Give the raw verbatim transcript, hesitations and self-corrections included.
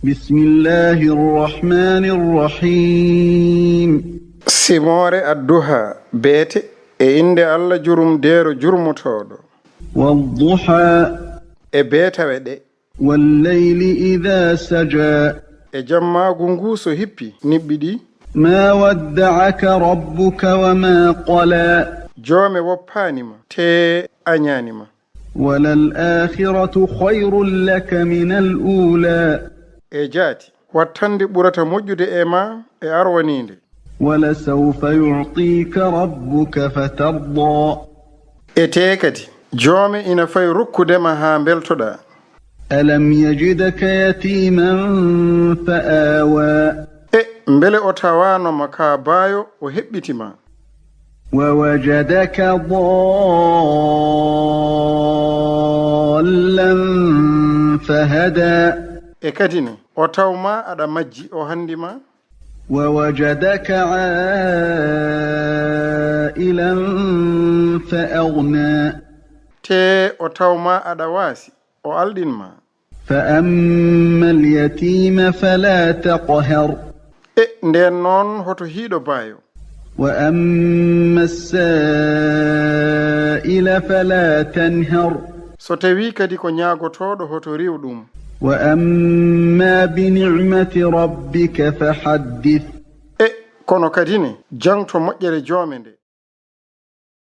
بسم الله الرحمن الرحيم. Simoore Adduha, beete e innde Allah jurumdeero jurmotooɗo. والضحى. E beetawe ɗe. والليل إذا سجى. E jammaagu ngu so hippi, niɓɓiɗi. ما ودعك ربك وما قلى. Joome woppaani ma, te añaani ma. وللآخرة خير لك من الأولى. E jaati, wattande ɓurata moƴƴude e ma e arwaniinde. ولسوف يعطيك ربك فترضى. E tee kadi, joome ina fay rokkude ma haa mbeltoɗaa. ألم يجدك يتيما فآوى. E mbele o tawaano ma ka baayo, o heɓɓiti ma. ووجدك ضالا فهدى. E kadi ne, o taw ma aɗa majji, o handi ma. ووجدك عائلا فأغنى. Te o taw ma aɗa waasi, o alɗin ma. فأما اليتيم فلا تقهر. E ndeen noon, hoto hiiɗo baayo. وأما السائل فلا تنهر. So tawii kadi ko ñaagotooɗo, hoto riiw ɗum. وأما بنعمة ربك فحدث. E kono kadi ne, jaŋto moƴƴere joome nde.